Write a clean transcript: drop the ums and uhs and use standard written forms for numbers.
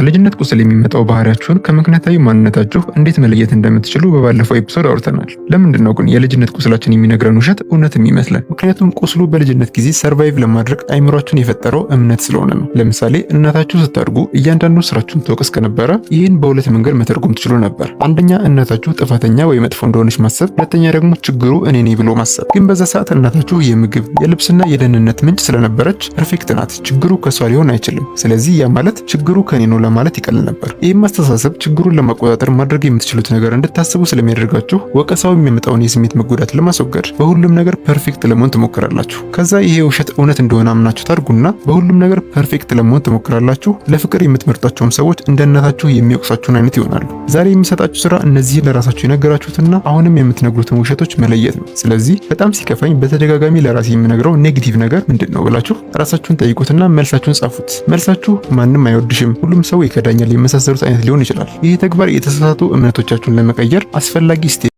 ከልጅነት ቁስል የሚመጣው ባህሪያችሁን ከምክንያታዊ ማንነታችሁ እንዴት መለየት እንደምትችሉ በባለፈው episode አውርተናል። ለምንድን ነው ግን የልጅነት ቁስላችን የሚነግረን ውሸት እውነት የሚመስለን? ምክንያቱም ቁስሉ በልጅነት ጊዜ survive ለማድረግ አይምሯችን የፈጠረው እምነት ስለሆነ ነው። ለምሳሌ እናታችሁ ስታድጉ እያንዳንዱ ስራችሁን ትወቅስ ከነበረ ይህን በሁለት መንገድ መተርጎም ትችሉ ነበር። አንደኛ እናታችሁ ጥፋተኛ ወይ መጥፎ እንደሆነች ማሰብ፣ ሁለተኛ ደግሞ ችግሩ እኔ ነኝ ብሎ ማሰብ። ግን በዛ ሰዓት እናታችሁ የምግብ፣ የልብስና የደህንነት ምንጭ ስለነበረች perfect ናት። ችግሩ ከሷ ሊሆን አይችልም። ስለዚህ ያ ማለት ችግሩ ከኔ ነው ለማለት ይቀል ነበር። ይህም አስተሳሰብ ችግሩን ለመቆጣጠር ማድረግ የምትችሉት ነገር እንድታስቡ ስለሚያደርጋችሁ ወቀሳው የሚያመጣውን የስሜት መጎዳት ለማስወገድ በሁሉም ነገር perfect ለመሆን ትሞክራላችሁ። ከዛ ይሄ ውሸት እውነት እንደሆነ አምናችሁ ታድጉና በሁሉም ነገር perfect ለመሆን ትሞክራላችሁ። ለፍቅር የምትመርጧቸውም ሰዎች እንደ እናታችሁ የሚወቅሷችሁን አይነት ይሆናሉ። ዛሬ የምሰጣችሁ ስራ እነዚህን ለራሳችሁ የነገራችሁትና አሁንም የምትነግሩትን ውሸቶች መለየት ነው። ስለዚህ በጣም ሲከፋኝ በተደጋጋሚ ለራሴ የምነግረው negative ነገር ምንድን ነው ብላችሁ ራሳችሁን ጠይቁትና መልሳችሁን ጻፉት። መልሳችሁ ማንም አይወድሽም፣ ሁሉም ሰው ይከዳኛል የመሳሰሉት አይነት ሊሆን ይችላል። ይህ ተግባር የተሳሳቱ እምነቶቻችሁን ለመቀየር አስፈላጊ step